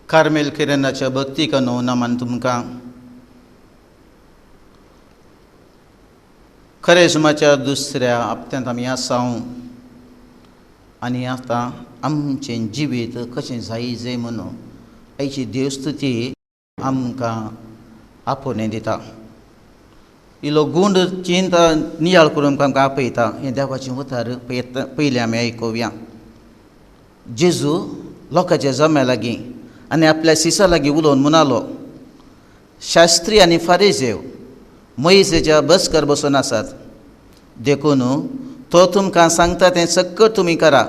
Carmel किरणाच्या भक्तीक नमन तुमकां. खरेजमाच्या दुसऱ्या हप्त्यांत आमी आसा आनी आतां आमचें जिवीत कशें जायजे म्हणून आयची देवस्तुती आमकां आपोवणें दिता. इलो गुंड चिंता नियाळ करून आमकां आपयता. हें देवाचें उतर पयलें आमी आयकुया. जेजू लोकांच्या जम्या लागीं आनी आपल्या सिसा लागीं उलोवन म्हणालो, शास्त्री आनी फारीजेव मोयजेच्या बसकर बसून आसात, देखून तो तुमकां सांगता तें सक्कट तुमी करा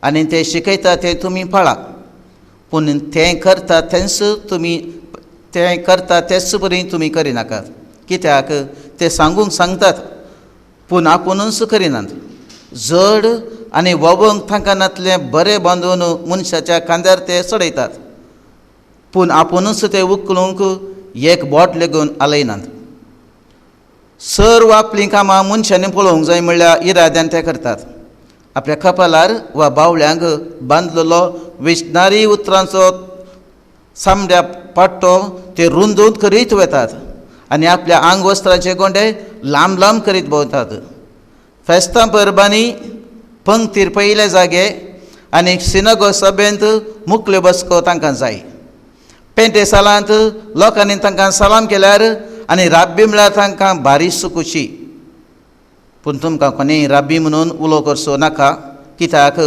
आनी ते शिकयता तें तुमी पाळा, पूण तें करता तेंच तुमी तें करता तेच बरी तुमी करिनाकात, कित्याक ते सांगूंक सांगतात पूण आपुणूच करिनात. जड आनी वोवंक तांकां नातलें बरें बांदून मनशाच्या खांद्यार ते चडयतात, पूण आपुणूच ते उखलूंक एक बोट लेगून आलयनात. सर्व आपलीं कामां मनशांनी पळोवंक जाय म्हणल्यार इराद्यान ते करतात. आपल्या कपालार वा बावल्यांक बांदलेलो विशणारी उतरांचो सामड्या पाट्टो ते रुंदून करीत वतात आनी आपल्या आंग वस्त्राचे गोंडे लांब लांब करीत भोंवतात. फेस्तां परबांनी पंक्तीर पयले जागे आनी सिनागो सभेंत मुकल्यो बसको तांकां जाय. पेंटे सालांत लोकांनी तांकां सलाम केल्यार आनी राब्बी म्हळ्यार तांकां भारी सुकुची. पूण तुमकां कोणीय राब्बी म्हणून उलो करचो नाका, कित्याक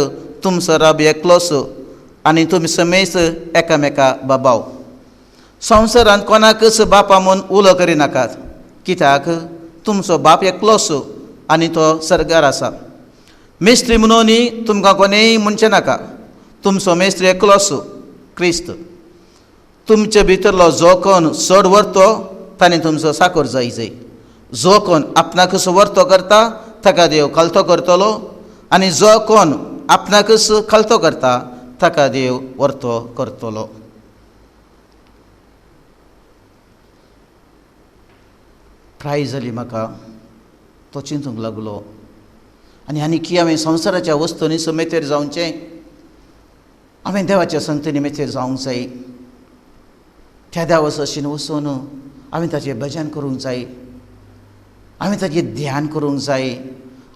तुमचो राब एकलोच आनी तुमी समेज एकामेका बाबाव. संवसारांत कोणाकच बापा म्हूण उलो करिनाकात, कित्याक तुमचो बाप एकलोच आनी तो सर्गार आसा. मेस्त्री म्हणूनय तुमकां कोणीय म्हणचें नाका, तुमचो मेस्त्री एकलोच क्रिस्त. तुमचे भितरलो जो कोण चड व्हरतो ताणें तुमचो साकोर जाय. जो कोण आपणाकच व्हरतो करता ताका देव खालतो करतलो आनी जो कोण आपणाकच खालतो करता ताका देव व्हरतो करतलो. प्राय जाली म्हाका, तो चिंतूंक लागलो आनी आनी की हांवें संवसाराच्या वस्तूंनी मेतेर जावचें, हांवें देवाच्या संगतींनी मेतेर जावंक जाय. त्या देवासशीन वचून हांवें ताचें भजन करूंक जाय, हांवें ताचें ध्यान करूंक जाय,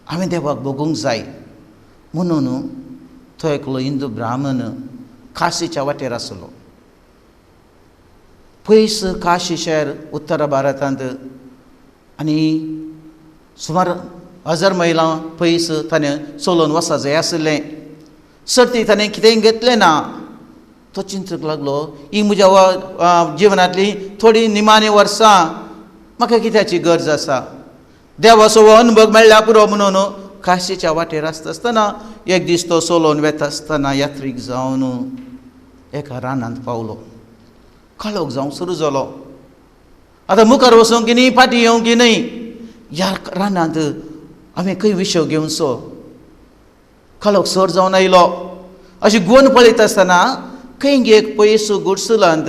हांवें देवाक भोगूंक जाय. म्हणून तो एकलो हिंदू ब्राह्मण काशीच्या वाटेर आसलो. पयस काशी शहर उत्तर भारतांत आनी सुमार 1000 मैलां पयस ताणें चलोवन वचपाक जाय आशिल्लें. सर्ती ताणें कितेंय घेतलें ना. तो चिंतूंक लागलो, ही म्हज्या जिवनांतली थोडीं निमाणी वर्सां, म्हाका कित्याची गरज आसा, देवाचो हो अनुभव मेळ्ळ्यार पुरो म्हणून काशीच्या वाटेर आसता आसतना एक दीस तो चलोवन वेता आसतना यात्रीक जावन एका रानांत पावलो. काळोख जावंक सुरू जालो. आतां मुखार वचूंक की न्ही, फाटीं येवंक की न्हय, ह्या रानांत हांवें खंय विशय घेवचो. काळोख चड जावन आयलो. अशी गोन पळयता आसतना खंय एक पयस गुडसुलांत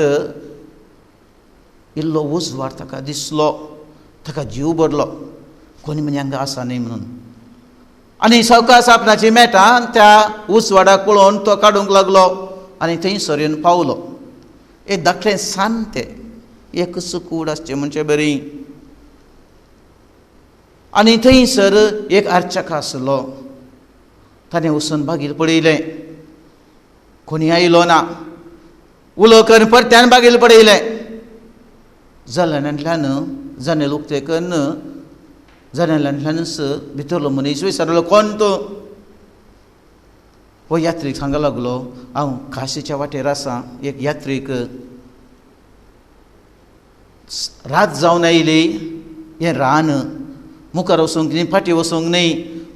इल्लो उजवाड ताका दिसलो. ताका जीव भरलो, कोणी म्हणजे हांगा आसा न्हय म्हणून. आनी सवकास आपणाची मेटां त्या उजवाडाक पळोवन तो काडूंक लागलो आनी थंयसर येवन पावलो. एक धाकटें सान तें एकच कूड आसचें म्हणचे बरी. आनी थंयसर एक आर्चक आसलो. ताणें वचून बागीर पळयलें, कोणी आयलो ना. उलो करून परत्यान बागीर पळयलें. जनेलांतल्यान जनेल उक्तें करून जनेलांतल्यानच भितरलो मनीस विचारलो, कोण तूं? हो यात्रीक सांगूंक लागलो, हांव काशीच्या वाटेर आसा, एक यात्रीक. रात जावन आयली, हें रान, मुखार वचूंक न्ही फाटीं वचूंक न्ही,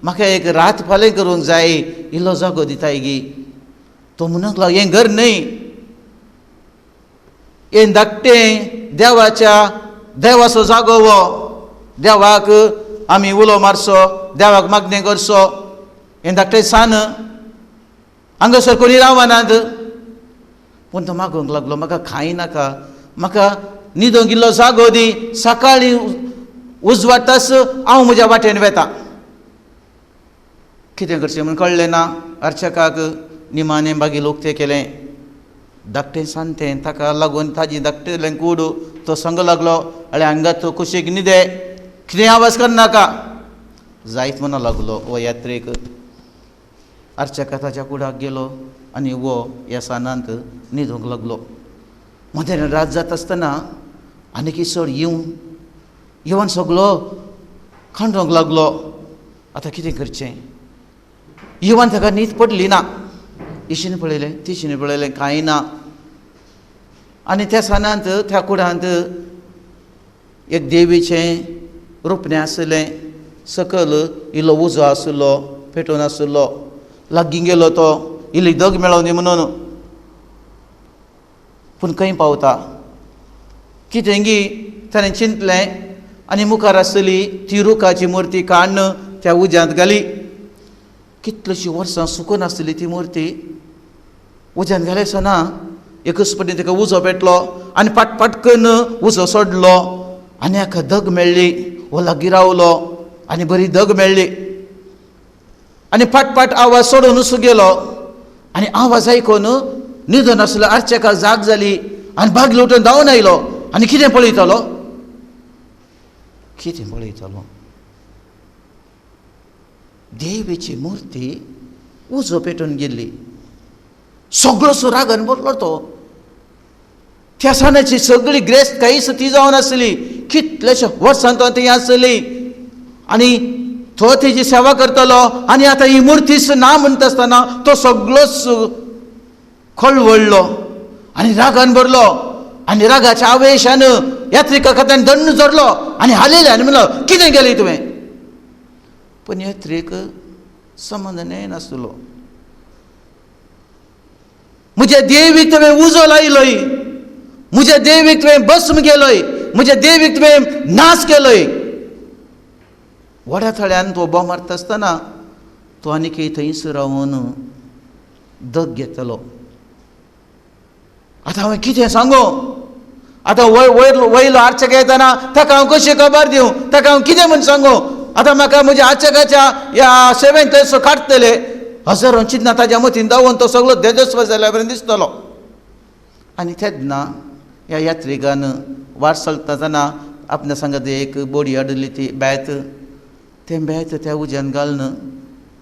म्हाका एक रात फाल्यां करूंक जाय, इल्लो जागो दिताय गी. तो म्हणूंक लागलो, हें घर न्हय, हें धाकटें देवाच्या देवाचो जागो. हो देवाक आमी उलो मारचो, देवाक मागणें करचो. हें धाकटें सान, हांगासर कोणी रावनात. पूण तो मागूंक लागलो, म्हाका खाय नाका, म्हाका न्हिदोंक इल्लो जागो दी, सकाळीं उजवाडटाच हांव म्हज्या वाटेन वेता. कितें करचें म्हूण कळ्ळें ना. अर्चकाक निमाणें बागील उक्तें केलें. धाकटें सांतें ताका लागून ताजी धाकटेलें कूड तो सांगू लागलो, अळे हांगा तूं कुशीक न्हिदे, कितें आवाज करनाका. जायत म्हणून लागलो हो यात्रेक. अर्चका ताच्या कुडाक गेलो आनी हो ह्या सानांत न्हिदूंक लागलो. मदें रात जाता आसतना आनीक चड येवन येवन सगलो खांडोवंक लागलो. आतां कितें करचें? येवन ताका न्हीद पडली ना. इशीन पळयलें, तिशीन पळयलें, कांय ना. आनी त्या सानांत त्या कुडांत एक देवीचें रुपणें आसलें. सकयल इल्लो उजो आसलो, पेटोवन आसलो. लागीं गेलो तो, इल्ली दग मेळोवनी म्हणून. पूण खंय पावता कितें गी ताणें चिंतलें आनी मुखार आसली ती रुखाची मुर्ती काडून त्या उज्यांत घाली. कितलीशीं वर्सां सुकून आसली ती मुर्ती उज्यांत घाले आसतना एकच पटी ताका उजो पेटलो आनी पाटपाटकन उजो सोडलो आनी हाका दग मेळ्ळी. हो लागीं रावलो आनी बरी दग मेळ्ळी आनी पाटपाट आवाज सोडून गेलो. आनी आवाज आयकून न्हिदून आसलो अर्चका जाग जाली आनी बागलो उठून धांवन आयलो आनी कितें पळयतालो, कितें पळयतालो, देवीची मुर्ती उजो पेटून गेल्ली. सगळोसो रागान भरलो तो. त्या सानाची सगळी ग्रेस्त कांयच ती जावन आसली. कितल्याश्या वर्सां तो थंय आसली आनी तो तेजी सेवा करतलो आनी आतां ही मुर्तीच ना म्हणटा आसतना तो सगळोच खळवळलो आनी रागान भरलो आनी रागाच्या आवेशान यात्रिका खात्यान दंड जोडलो आनी हालयलें आनी म्हणलो, कितें केलें तुवें? पूण यात्रीक संबंद नासलो. म्हज्या देवीक तुवें उजो लायलोय, म्हज्या देवीक तुवें भस्म केलोय, म्हज्या देवीक तुवें नाश केलोय. व्हड्या थळ्यान तो उबो मारता आसतना तो आनीक थंयस रावन दग घेतलो. आतां हांवें कितें सांगू? आतां वयर वयलो आर्चक येतना ताका हांव कशी खबर दिवं? ताका हांव कितें म्हूण सांगू? आतां म्हाका म्हज्या आर्चकाच्या ह्या सेवेन थंयसो काडटले. हजारो चिंतना ताज्या मतीन धांवून तो सगळो तेजस्व जाल्या पर्यंत दिसतलो. आनी तेन्ना ह्या यात्रिकान वाट चलता आसतना आपल्या सांगत एक बोडी हाडिल्ली ती बेत, तें बेत त्या उज्यान घालून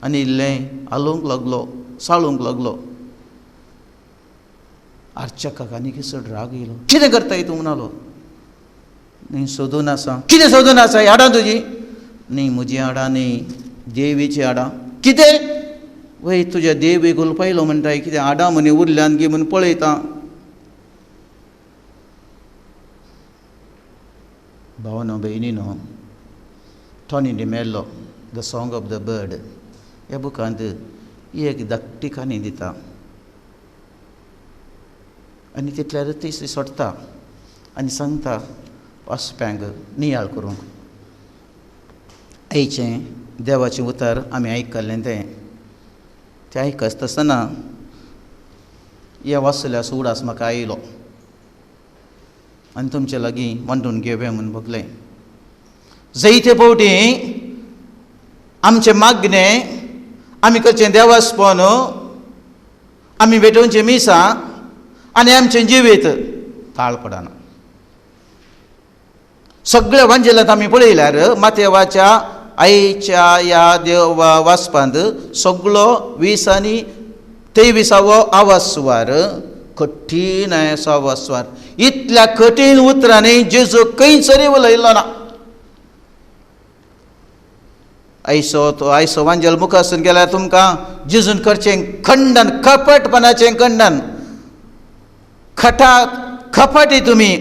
आनी इल्लें हालोवंक लागलो, साळूंक लागलो. अर्चकाक आनी चड राग येयलो. कितें करताय तूं म्हणालो. न्ही सोदून आसा. कितें सोदून आसा? हाडां तुजी? न्ही म्हजी हाडां न्ही, देवीची हाडां. कितें? वय तुज्या देवीक उलपायलो म्हणटाय, कितें हाडां म्हणी उरल्यान गी म्हूण पळयता. भावनो भयणीनो, Tony D'Mello the song of the bird ह्या बुकांत एक धाकटी काणी दिता आनी तितल्यार ती सोडटा आनी सांगता वाचप्यांक नियाळ करूंक. आयचें देवाचें उतर आमी आयकल्लें तें तें आयकता आसतना ह्या वाचल्याचो उडास म्हाका आयलो आनी तुमचे लागीं मांडून घेवया म्हूण भोगलें. जैते फावटी आमचें मागणें आमी करचें देवास्पन, आमी भेटोवचें मिसां आनी आमचें जिवीत ताळ पडना. सगळ्या वांजेलांत आमी पळयल्यार मातेवाच्या आईच्या ह्या देव वाचपांत सगळो 20 आनी 23वो आवाजवार कठीण असो आवाजवार. इतल्या कठीण उतरांनी जेजू खंयसरी उलयलो ना. आयसो तो आयसो वांजेल मुखासून गेल्यार तुमकां जेजून करचें खंडन, कपटपणाचें खंडन. खटा कपटी तुमी,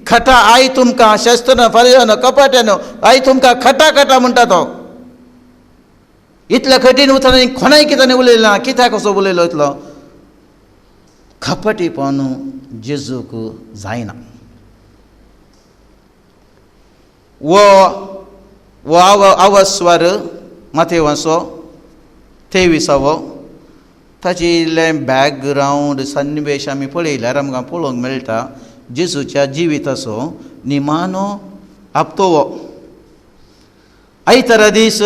खटा I तुमकां शस्त्र फारिजानो कपाट्यानो I तुमकां खटा खटा म्हणटा तो. इतल्या कठीण उतरांनी कोणाय कितें उलयलो ना. कित्याक कसो उलयलो इतलो कपटीपण जेजूक जायना. वो वो आवस्वर माथेवाचो 23वो ताची इल्लें बॅकग्रावंड सन्निवेश आमी पळयल्यार आमकां पळोवंक मेळटा जेजूच्या जिविताचो निमानो हप्तो. आयतारा दीस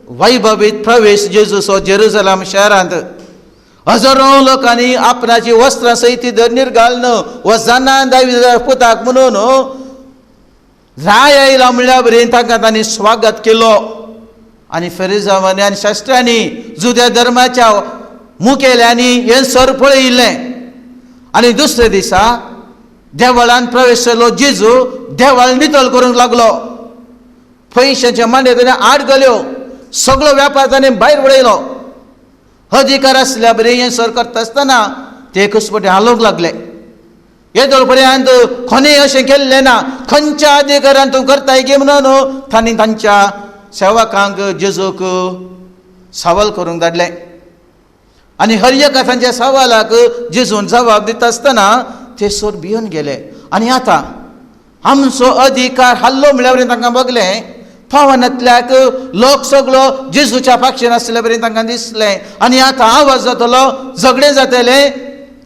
वैभवीत प्रवेश जेजूचो जेरुजलम शहरांत. हजारो लोकांनी आपणाची वस्त्रां सयत धरणीर घालून वजाना दावीदा पुताक म्हणून राय आयला म्हणल्या बरें तांकां तांणी स्वागत केलो. आनी फेरिजावांनी आनी शास्त्रांनी जुद्या धर्माच्या मुखेल्यांनी हें सर पळयिल्लें. आनी दुसऱ्या दिसा देवळान प्रवेश केलो जेजू देवळ नितळ करूंक लागलो. पयशांच्या मांडे ताणें आड घाल्यो, सगळो व्यापार ताणें भायर उडयलो. अधिकार आसल्या बरें हें सर करता आसतना ते एकच हालोवंक लागले. येदोळ पर्यंत कोणें अशें केल्लें ना, खंयच्या अधिकारान तूं करताय गे म्हणून तांणी तांच्या सेवकांक जेजूक सवाल करूंक धाडलें. आनी हर एका तांच्या सवालाक जेजून जबाब दिता आसतना ते सोर भिवन गेले. आनी आतां आमचो अधिकार हाल्लो म्हणल्यार तांकां बगलें पावनातल्याक लोक सगळो जेजूच्या पाक्षेन आसल्या बरें तांकां दिसलें. आनी आतां आवाज जातलो, झगडें जातलें.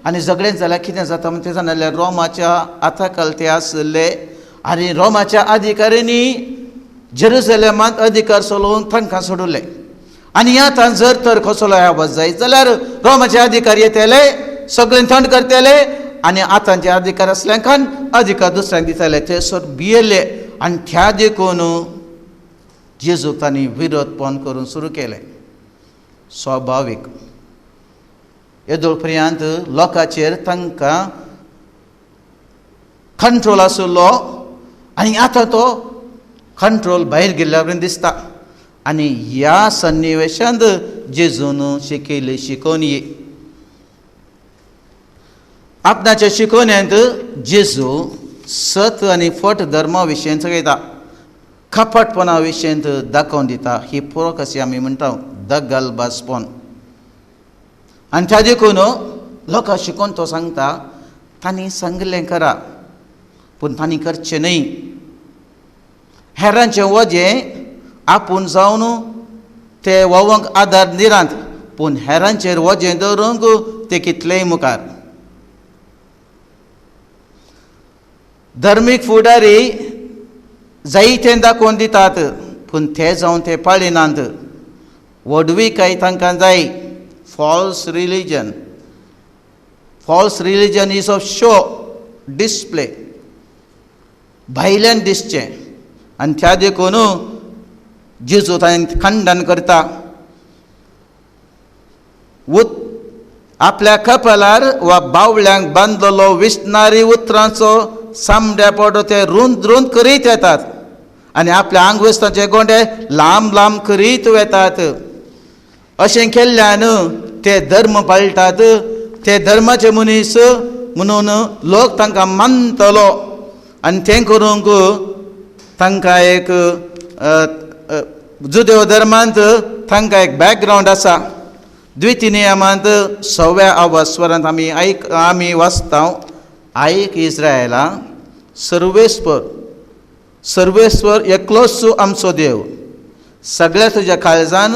आनी झगडें जाल्यार कितें जाता म्हण तें जाणां, रोमाच्या हाताखाल ते आसले आनी रोमाच्या अधिकाऱ्यांनी जेरुजलेमांत अधिकार चलोवन तांकां सोडले. आनी आतां जर तर कसलो आवाज जायत जाल्यार रोमाचे अधिकारी येतले, सगळें थंड करतले आनी आतांचे अधिकार आसल्या कारण अधिकार दुसऱ्यांक दितले. ते सर भियेले आनी त्या देखून जेजूक तांणी विरोधपण करून सुरू केलें. स्वाभावीक येदोळ पर्यंत लोकांचेर तांकां कंट्रोल आशिल्लो आनी आतां तो कंट्रोल भायर गेल्ल्या वरी दिसता. आनी ह्या सन्निवेशांत जेजून शिकयली शिकोवणी. आपणाच्या शिकोवण्यांत जेजू सत आनी फट धर्मा विशयन सगळयता, कपटपणा विशयंत दाखोवन दिता. ही पुरो कशी आमी म्हणटा दगलबाजपण. आनी त्या देखून लोकां शिकोवन तो सांगता तांणी सांगलें करा पूण तांणी करचें न्हय. हेरांचें वजें आपूण जावन ते व्होवंक आदार दिनात पूण हेरांचेर वजें दवरूंक ते कितलेय मुखार. धर्मीक फुडारी जायतें दाखोवन दितात पूण ते जावन ते पाळिनात. व्हडविकाय तांकां जाय. False religion, false religion is of show display, भायल्यान दिसचें. आनी त्या देखून जेजू ताणें खंडन करता. आपल्या कपालार वा बावल्यांक बांदलेलो विसनारी उतरांचो सामड्या पडो ते रुंद रुंद करीत येतात आनी आपल्या आंगवस्तांचे गोंडे लांब लांब करीत वेतात. अशें केल्ल्यान ते धर्म पाळटात, ते धर्माचे मनीस म्हणून लोक तांकां मानतलो आनी तें करूंक तांकां एक जुदेव धर्मांत तांकां एक बॅकग्रावंड आसा. द्वितीय नियमांत सव्या आवास्वरांत आमी आयक आमी वाचता, आयक इस्रायला, सर्वेस्पर सर्वेस्पर एकलोच आमचो देव. सगळ्या तुज्या काळजान,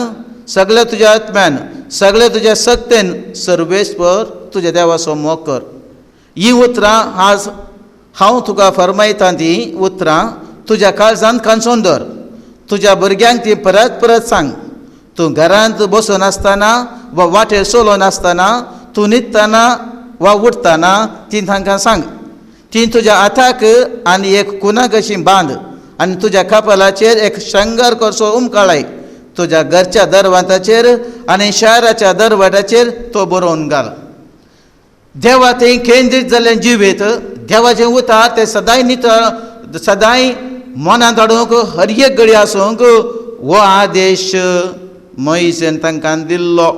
सगळ्या तुज्या आत्म्यान, सगळ्या तुज्या सक्तेन सर्वेस्पर तुज्या देवाचो मोग कर. ही उतरां आज हांव तुका फरमायता ती उतरां तुज्या काळजान कांचोवन दवर. तुज्या भुरग्यांक ती परत परत सांग. तूं घरांत बसून आसतना वा वाटेर चलोवन आसतना, तूं न्हिदतना वा उठतना ती तांकां सांग. ती तुज्या हाताक आनी एक कुना कशी बांद आनी तुज्या कपालाचेर एक शंगर कसो उमकाळाय. तुज्या घरच्या दरवाजाचेर आनी शाराच्या दरवाजाचेर तो बरोवन घाल. देवा थंय केंद्रीत जाल्लें जिवीत, देवाचें उतार तें सदांय नितळ, सदांय मनांत हाडूंक हर एक घडी आसूंक हो आदेश मोयजेन तांकां दिल्लो.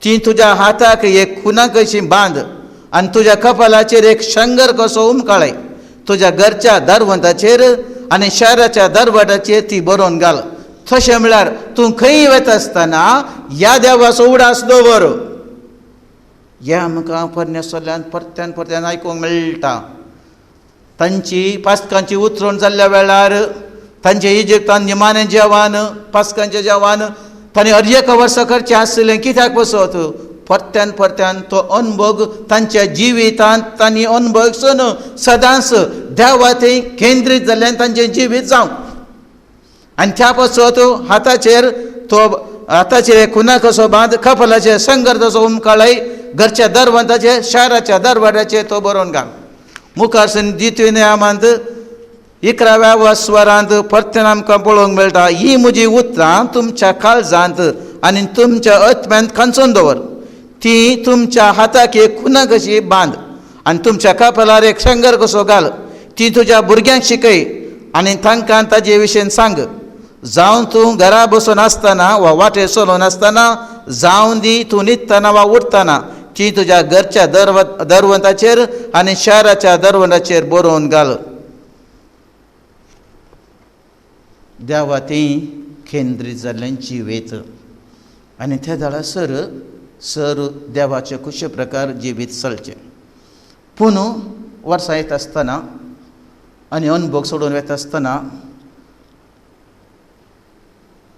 ती तुज्या हाताक एक खुना कशी बांद आनी तुज्या कपालाचेर एक शंगर कसो उमकाळय. तुज्या घरच्या दरवंताचेर आनी शाराच्या दरवाजाचेर ती बरोवन घाल. तशें म्हळ्यार तूं खंय वता आसतना ह्या देवाचो उडास दवर. हें आमकां पोरण्या सल्ल्यान परत्यान परत्यान आयकूंक मेळटा. तांची पास्कांची उतरण जाल्ल्या वेळार तांचे इजिप्तान निमाणें जेवण, पास्कांचें जेवण तांणी हर एक वर्सा करचें आसलें. कित्याक पसत परत्यान परत्यान तो अनभोग तांच्या जिवितांत तांणी अनभोगसून सदांच देवा थंय केंद्रीत जाल्ल्यान तांचें जिवीत जावं. आनी त्या पासत हाताचेर तो हाताचेर खुना कसो बांद, कपालाचेर संगर तसो उमकाळय, घरच्या दरवंताचेर शाराच्या दरवाड्याचेर तो बरोवन घाल. मुखार दित्य नियमांत 11व्या वस्वरांत परत्यान आमकां पळोवंक मेळटा, ही म्हजी उतरां तुमच्या काळजांत आनी तुमच्या आत्म्यांत खांचून दवर, ती तुमच्या हाताक एक खुना कशी बांद आनी तुमच्या कपालार एक शंगर कसो घाल. ती तुज्या भुरग्यांक शिकय आनी तांकां ताजे विशयन सांग. जावं तूं घरा बसून आसतना वा वाटेर चलोवन आसतना, जावं दी तूं न्हिदतना वा उठतना, ती तुज्या घरच्या दरवंताचेर आनी शाराच्या दरवंताचेर बरोवन घाल. देवा ती केंद्रीत जाल्लें जिवीत आनी त्या दळासर सर देवाचे खुशे प्रकार जिवीत चलचें. पूण वर्सां येता आसतना आनी अनभोग सोडून वता आसतना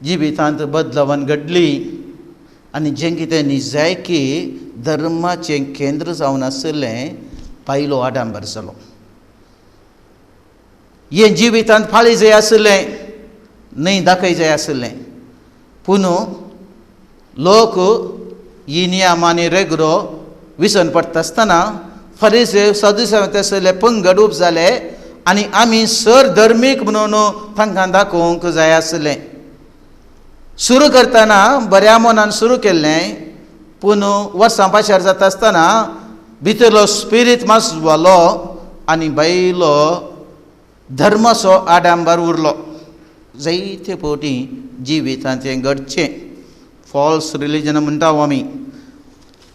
जिवितांत बदलावन घडली आनी जें कितें निजायकी धर्माचें केंद्र जावन आशिल्लें पायलो आडांबर जालो. हें जिवितांत फाळी जाय आशिल्लें न्हय, दाखय जाय आशिल्लें. पूण लोक ही नियम आनी रेगरो विसरून पडटा आसतना फरिसेव सदुसेव आशिल्ले पंगड उब जाले आनी आमी सर धर्मीक म्हणून तांकां दाखोवंक जाय आशिल्लें. सुरू करतना बऱ्या मनान सुरू केल्लें, पूण वर्सां पाशार जाता आसतना भितरलो स्पिरीत मातसो जालो आनी बायलो धर्माचो आडांबर उरलो. जायते फावटी जिवितांत हें घडचें, फॉल्स रिलीजन म्हणटा आमी.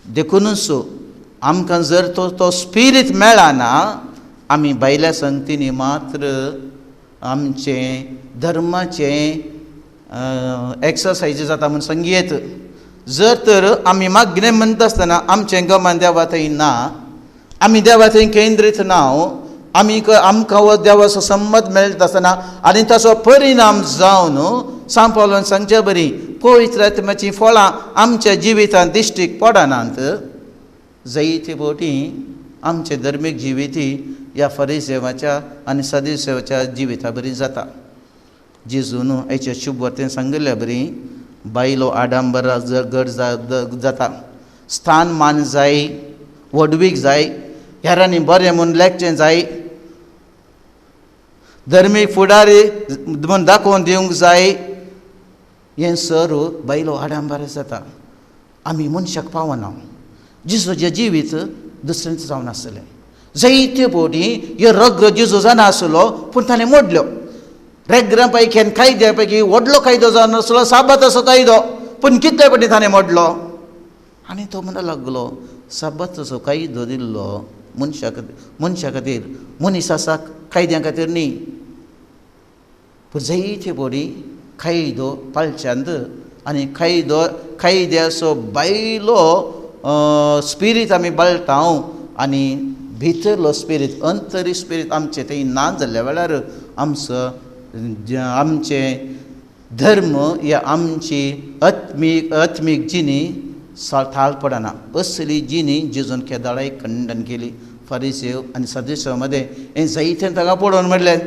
देखुनूच आमकां जर तो तो स्पिरीत मेळना, आमी भायल्या संगतींनी मात्र आमचें धर्माचें एक्सरसायज जाता म्हूण सांगयेत. जर तर आमी मागणें म्हणटा आसतना आमचें गमन देवा थंय ना, आमी देवा थंय केंद्रीत ना, आमी आमकां हो देवाचो संबंद मेळटा आसतना आनी ताचो परिणाम जावन सांपावल्यान सांगचे बरी पवित्र आत्म्याचीं फळां आमच्या जिवितांत दिश्टीक पडनात. जायते फावटी आमचें धर्मीक जिविती ह्या फरिसेवाच्या आनी सदुसेवाच्या जिविता बरी जाता. जेजून आयच्या शुभ वार्तेन सांगिल्ल्या बरी बायलो आडांबरा गड जाता, स्थान मान जाय, व्हडवीक जाय, हेरांनी बरें म्हूण लेखचें जाय, धर्मीक फुडारी म्हूण दाखोवन दिवंक जाय. हें सर्व बायलो आडांबर जाता. आमी मनशाक पावना. जेजूचें जिवीत दुसऱ्यांचें जावन आसलें. जायते फावटी ह्यो रग्र जेजू जाणा आसलो, पूण ताणें मोडल्यो. रेग्रा पैकी आनी कायद्या पैकी व्हडलो कायदो जावन आसलो साबाताचो कायदो, पूण कितले फावटी ताणें मोडलो. आनी तो म्हणूंक लागलो साबाताचो कायदो दिल्लो मनशा खातीर, मनशा खातीर, मनीस आसा कायद्या खातीर न्ही. पूण जायते फावटी कायदो पाळच्यांत आनी कायदो कायद्याचो बायलो स्पिरीत आमी बाळटा आनी भितरलो स्पिरीत अंतरी स्पिरीत आमचें थंय ना जाल्ल्या वेळार आमचो आमचें धर्म या आमची आत्मीक आत्मीक जिणी थाळ पडना. असली जिणी जेजून केदाळाय खंडन केली. फारिसेव आनी सदुसेव मदें हें जायतें ताका पळोवन म्हणलें.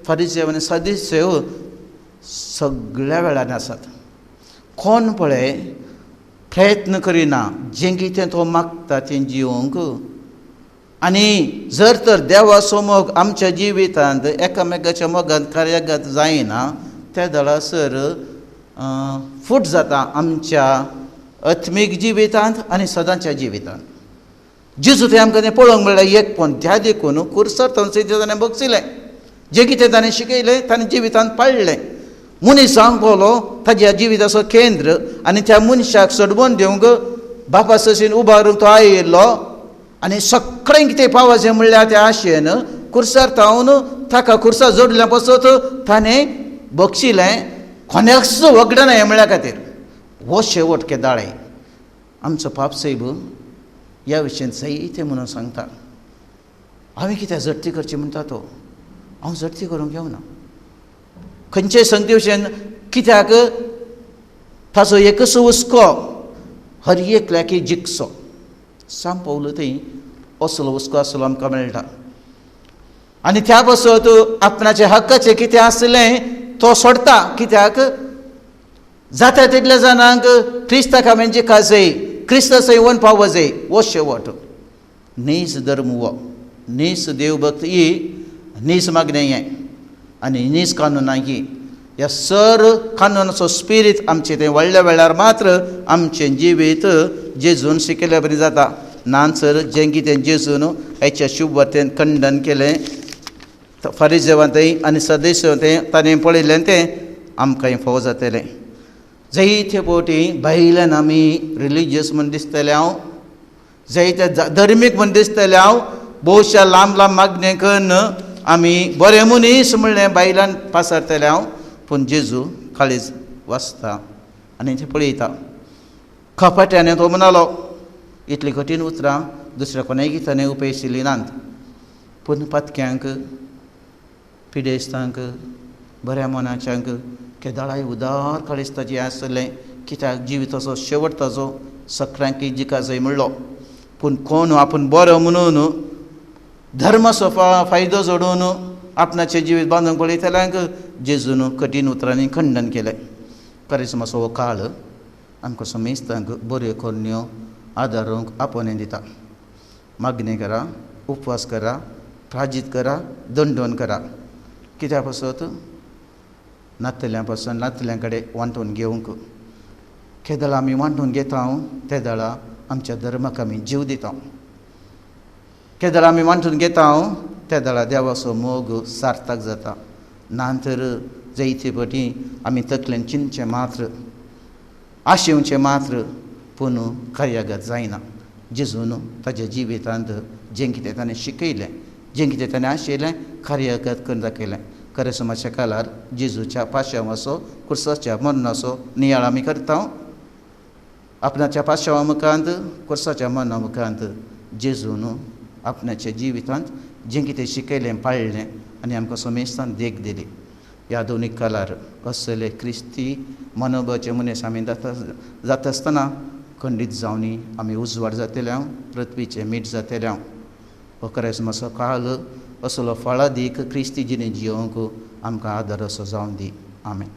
फारिसेव आनी सदुसेव सगळ्या वेळार आसात. कोण पळय प्रयत्न करिना जें कितें तो मागता तें जिवंक. आनी जर तर देवाचो मोग आमच्या जिवितांत एकामेकाच्या मोगांत कार्यागत जायना त्या दळासर फूट जाता आमच्या आत्मीक जिवितांत आनी सदांच्या जिवितांत. जेजू थंय आमकां तें पळोवंक मेळ्ळें एक पण त्या देखून कुर्सर थंयसर ताणें बगसिलें, जें कितें ताणें शिकयलें ताणें जिवितांत पाळ्ळें. मनीस जावंक पावलो ताज्या जिविताचो केंद्र आनी त्या मनशाक सोडवून दिवंक बापा सशीन उबारूंक तो आयिल्लो आनी सगळें कितें पावचें म्हणल्यार त्या आशेन कुर्सार तावन ताका कुर्सार जोडल्या पासत ताणें बक्षिलें कोणाकच वगडना हें म्हणल्या खातीर. हो शेवट केदाळे आमचो पाप सायब ह्या विशयान जायते म्हणून सांगता. हांवें कितें झडती करची म्हणटा तो, हांव झडती करूंक येवना खंयचेय संगती विशयान. कित्याक ताचो एकच हुस्को हर एकल्याक जिखचो. सांपवलो थंय असलो हुस्को आसलो आमकां मेळटा. आनी त्या पासत आपणाचे हक्काचें कितें आसलें तो सोडटा. कित्याक जाता तितल्या जाणांक क्रिस्ताक हांवें जिखा जाय, क्रिस्ता सय पाव जाय. हो शेवट नीस धर्म, हो नीस देवभक्त, ही नीस मागणें हें आनी नीस कानून ही. ह्या सर कानूनाचो स्पिरीत आमचें तें व्हडल्या वेळार मात्र आमचें जिवीत जेजून शिकयल्या बरी जाता. नानसर जें कितें जेजून हाच्या शुभ वार्तेन खंडन केलें फारिजेवांतय आनी सदस्यांतय ताणें पळयलें तें आमकांय फावो जातलें. जायते फावटी भायल्यान आमी रिलिजियस म्हूण दिसतलें हांव, जायते धर्मीक म्हूण दिसतलें हांव, भोवशा लांब लांब मागणें कन्न आमी बरें मनीस म्हणलें बायलान पासरतलें हांव, पूण जेजू काळीज वाचता आनी तें पळयता. कपाट्यान तो म्हणालो इतलीं कठीण उतरां दुसऱ्या कोणाय गितांनी उपयशिल्लीं नात, पूण पातक्यांक, पिडेस्तांक, बऱ्या मनाच्यांक केदळाय उदार काळीज ताचें आसलें. कित्याक जिविताचो शेवट ताचो सगळ्यांक जिका जाय म्हणलो. पूण कोण आपूण बरो म्हणून धर्माचो फायदो जोडून आपणाचें जिवीत बांदूंक पळयतल्यांक जेजून कठीण उतरांनी खंडन केलें. करिस्माचो हो काळ आमकां समेस्तांक बऱ्यो करण्यो आदारूंक आपोवणें दिता. मागणें करा, उपवास करा, प्राजीत करा, दंडोन करा. कित्या पासत? नातल्या पासून नातल्या कडेन वांटून घेवंक. केदळा आमी वांटून घेता तेदळा आमच्या धर्माक आमी जीव दिता. केदळा आमी वांटून घेता तेदळा देवाचो मोग सार्थक जाता. ना तर जायते फावटी आमी तकलेन चिंतचें मात्र, आशेवचें मात्र, पूण कार्यागत जायना. जेजून ताज्या जिवितांत जें कितें ताणें शिकयलें, जें कितें ताणें आशयलें, कार्यागत करून दाखयलें. करेसमाच्या काळार जेजूच्या पाशांवाचो, कुर्साच्या मरणाचो नियाळ आमी करता. आपणाच्या पाशांवा मुखांत, कुर्साच्या मरणा मुखांत जेजून आपणाच्या जिवितांत जें कितें शिकयलें, पाळ्ळें आनी आमकां समेस्तान देख दिली. ह्या दोनूय काळार असले क्रिस्ती मनोभावाचे मनीस आमी जाता आसतना खंडीत जावनी आमी उजवाड जातले हांव, पृथ्वीचें मीठ जातलें हांव. हो करेस्माचो काळ असलो फळादीक क्रिस्ती जिणें जियोवंक आमकां आदार असो जावन दी. आमेन.